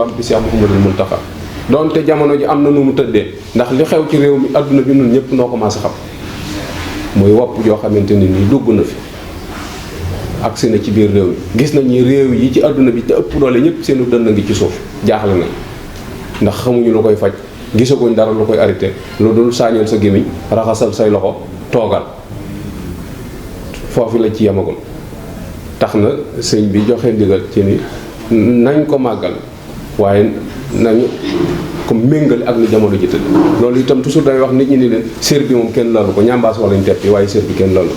siwaam bi Cheikh Mouhamadul Mountakha donte jamono ji am na nu mu tëddee ndax li xew ci réew mi adduna bi ñun ñëpp noo ko mas a xam muy wopp joo xamante ni nii dugg na fi agsi na ci biir réew mi gis nañ ni réew yi ci adduna bi te ëpp doole ñëpp seenu dënn ngi ci suuf jaaxle nañ ndax xamuñu lu koy faj gisaguñ dara lu koy arrêté lu dul saañal sa gémmiñ raxasal say loxo toogal foofu la ci yemagul tax na sëñ bi joxe ndigal ci ni nañ ko màggal waaye nañu ko méngale ak ni jamono ji tëdd loolu itam toujours day wax nit ñi ni leen sér bi moom kenn lalu ko ñambaas wala ñu teppi waaye sér bi kenn lalu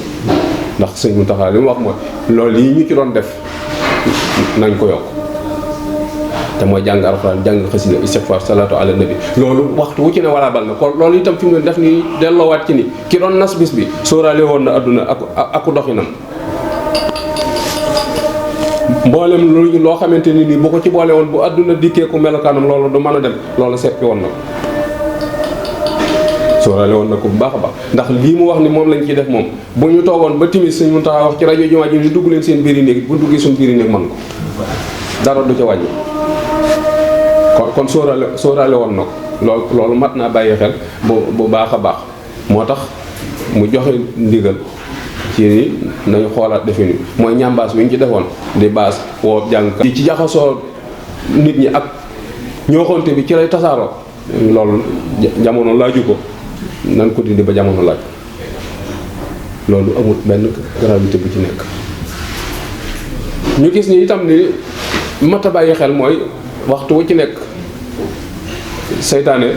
ndax sëñ Mountakha li mu wax mooy loolu yi ñu ci doon def nañ ko yokk te mooy jàng alxuraan jàng xasida istighfar salaatu ala nabi loolu waxtu wu ci ne wala bal na kon loolu itam fi mu ne def ni delloowaat ci ni ki doon nas bis bi sóoraale woon na adduna aku doxinam mboolem lu loo xamante ni nii bu ko ci boole woon bu adduna dikkee ku melokaanam loolu du mën a dem loolu seppi woon na ko sóoraale woon na ko bu baax a baax ndax lii mu wax ni moom lañ ciy def moom bu ñu toogoon ba timis Sëñ Mountakha wax ci rajo jumaa ji ni dugg leen seen biir yi néeg bu duggee suñ biir yi néeg mën ko dara du ca wàññi kon sóoraale woon na ko loolu mat naa bàyyi xel bu baax a baax moo tax mu joxe ndigal ci nañu xoolaat defe ni mooy ñambaas bi ñu ci defoon di baas woo jàngkat di ci jaxasoo nit ñi ak ñooxonte bi ci lay tasaaroo loolu jamono laaju ko nan ko dindi ba jamono laaj loolu amul benn gravité bu ci nekk ñu gis ni itam ni mat a bàyyi xel mooy waxtu wu ci nekk seytaane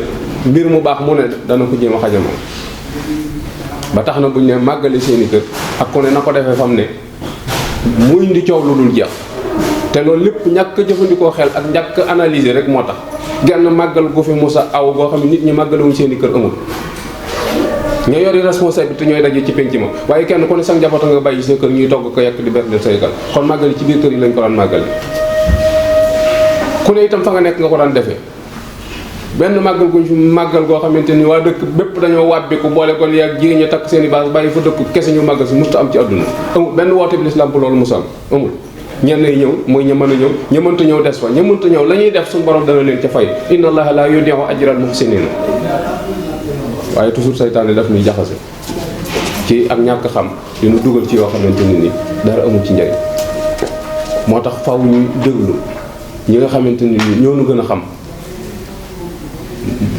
mbir mu baax mu ne dana ko jéem a xajamal ba tax na bu ñu ne màggale seeni kër ak ku ne na ko defee fam ne mu indi coow lu dul jeex te loolu lépp ñàkk jëfandikoo xel ak ñàkk analyser rek moo tax genn màggal gu fi musa aw goo xam ne nit ñi màggalewuñ seeni kër amul ñoo yori responsabilité ñooy daje ci penc ma waaye kenn ku ne sax njaboot nga bàyyi sa kër ñuy togg ko yekk di berdel say gan kon màggali ci biir kër yi lañ ko daan màggale ku ne itam fa nga nekk nga ko daan defee benn màggal guñ fi màggal goo xamante ni waa dëkk bépp dañoo wàbbiku boole kon yaag jigéen ñi takk seen i baas bàyyi fa dëkk kese ñu màggal si musta am ci àdduna amul benn woote bi lislaam bu loolu musal amul ñenn yi ñëw mooy ña mën a ñëw ña mënta ñëw des fa ña mënta ñëw la ñuy def suñu borom dana leen ca fay inna allaha la yudi'u ajral muhsinina waaye toujours saytaane daf ñuy jaxase ci ak ñàkk xam dinu dugal ci yoo xamante ni dara amul ci njëriñ moo tax faw ñuy déglu ñi nga xamante ni ñoo nu gën a xam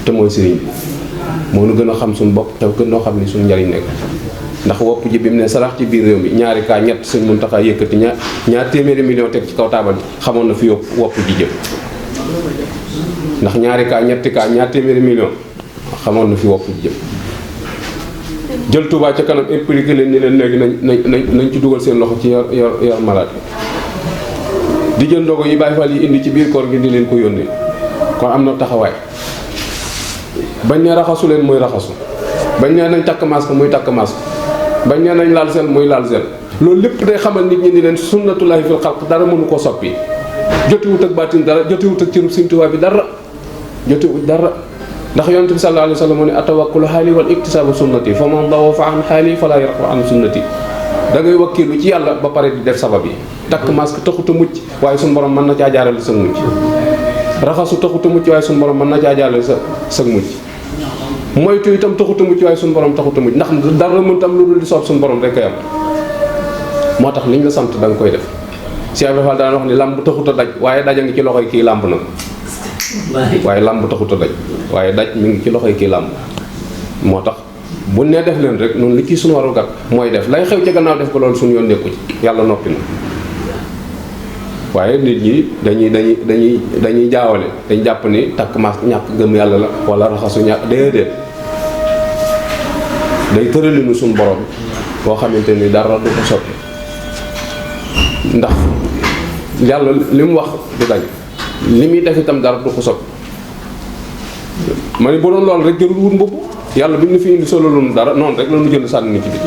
te mooy sëriñ bi moo nu gën a xam suñu bopp te gën noo xam ni suñu njëriñ nekk ndax wopp ji bi mu ne sarax ci biir réew mi ñaari kaa ñett Sëñ Mountakha yëkkati ñaar téeméeri million teg ci kaw taabal xamoon na fi wopp ji jëm ndax ñaari kaa ñetti kaa ñaar téeméeri million xamoon na fi wopp ji jëm jël Touba ca kanam impliqué leen ni leen léegi nañ ci dugal seen loxo ci yor malade di jël ndogo yi Baay Faal yi indi ci biir koor gi di leen ko yónnee kon am na taxawaay bañ ne raxasu leen muy raxasu bañ ne nañ takk masque muy takk masque bañ ne nañ laal sel muy laal sel loolu lépp day xamal nit ñi ni leen sunnatullahi fil xalq dara mënu ko soppi jotiwut ak baatin dara jotiwut ak cërub Sëñ Tuubaa bi dara jotiwut dara ndax yonent bi sallallahu alayhi wa sallam moo ne atawakkulu xaali wal iktisaabu sunnati fa man dawafa an xaali fala yarfa an sunnati da ngay wakkilu ci yàlla ba pare di def sabab yi takk masque taxut a mucc waaye suñu borom mën na caa jaarale sa mucc raxasu taxut a mucc waaye suñu borom mën na caa jaarale sa mucc moytu itam taxut a mucc waaye suñu borom taxut a mucc ndax dara mën tam lu dul di soob suñu borom rek koy am moo tax liñ la sant da nga koy def Cheikh Ibra Fall daan wax ni lamb taxut a daj waaye daj a ngi ci loxoy kii làmb nag waaye lamb taxut a daj waaye daj mi ngi ci loxoy kii làmb moo tax bu ne def leen rek noonu li ci suñu waru gat mooy def lay xew ca gannaaw def ko loolu suñu yoon nekku ci yàlla noppi na waaye nit ñi dañuy jaawale dañ jàpp ni takk masque ñàkk gëm yàlla la wala raxasu ñàkk déedéet day tëralinu suñu borom boo xamante ni dara du ko soppi ndax yàlla li mu wax du dañ li muy def itam dara du ko soppi ma ne bu doon loolu rek jërul wut mbubb yàlla bi mu fi indi solo lu dara noonu rek la ñu jël sànni ci bi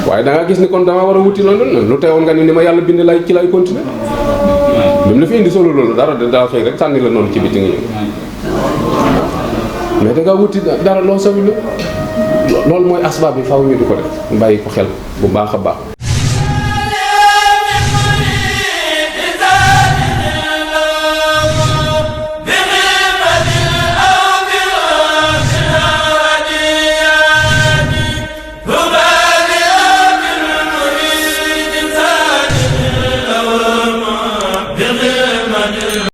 waaye da nga gis ni kon dama war a wuti loolu lu teewoon nga ni ma yàlla bind lay ci lay continuer bi mu la fi indi solo loolu dara daa xëy rek sànni la noonu ci biti nga ñëw mais da nga wuti dara loo sawi la loolu mooy asbaab bi faaw ñu di ko def bàyyi ko xel bu baax a baax